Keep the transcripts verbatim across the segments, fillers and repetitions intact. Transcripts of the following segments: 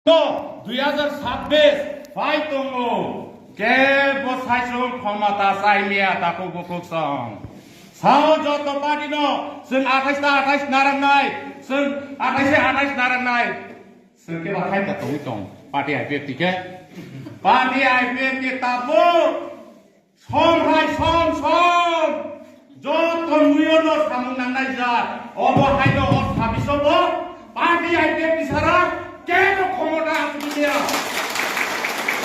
To dui hazar sabbish phai tongo, kebo saichung khomata chaimiya takhuk bukhuk song. Sao joto party no, chwng athais ta athais narangnai, chwng athais ta athais narangnai. Chwng kebo hai ta tongwi tong, party I P F T khe. Party I P F T tabuk Som hai som som. Joto muiyo no samung nangnai ja. Obo hai no o sabiso bo. Party I P F T sara kebo khomota asugwi ya.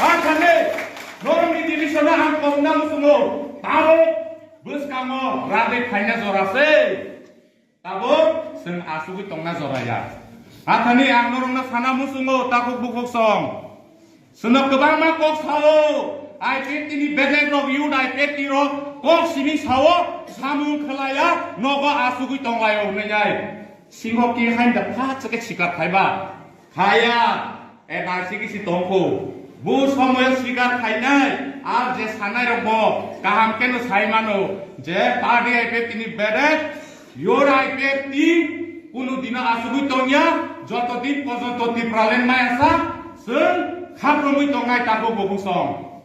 Akhane norokni division ang kongna musungo. Taro bwskango rade phaina jora se. Tabuk chwng asugwi tongna jora ya. Athani ang norokno sana muchungo takhuk bukhuk song. Chwngno kwbangma kok sao, I P F T ni bedek rok, youth I P F T rok kok simi sao, samung khwlaiya, nogo asugwi tonglaio hwnwi nai. Singo ki hain da pha chwkhe sikar khaiba. Haya, N R C kisi tongkho. Bu somoyo sikar khainai, ar je sanai rok bo kaham keno sai mano, je party I P F T ni bedek, your I P F T kunu dino asugwi tongya, joto din pojonto Tipraland mayasa, chwng khaprumwi tongnai takhuk bukhuk song.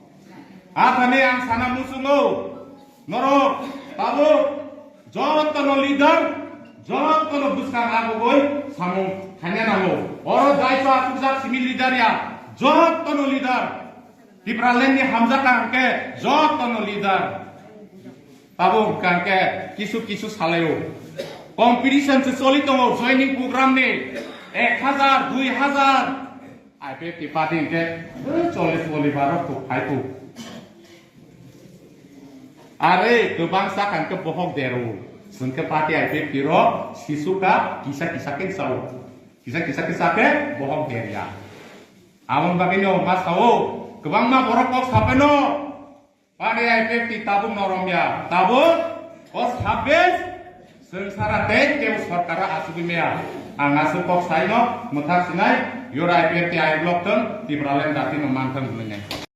Athani ang sana muchungo, norok tabuk jotono leader, jotono bwskang agogoi samung khaina nango. Oro jaiso asukjak simi leader ya, jotono leader. Tipraland ni hamjak hwnkhe jotono leader. Tabuk hwnkhe kisu kisu salaio. Competition se choli tongo joining program ni ek hazar, dui hazar. I P F T party hwnkhe, eh, choli choli baro kuk phai kuk. Are kwbang sakha hwnkhe bohok dero. Hwnkhe party I P F T ro sisuka kisa kisa khe sao. Kisa kisa khe sakhe bohok derya. Aboni bagwi no ma sao. Kwbangma borok kok sapheno. Party I P F T tabuk norom ya. Tabuk o sabbish chwng sara tei kebo sorkara asugwi maya. Ang aswk kok saino mwthak sinai, your I P F T ayuk lok thwng, Tipraland jati no man thwng hwnwi nai.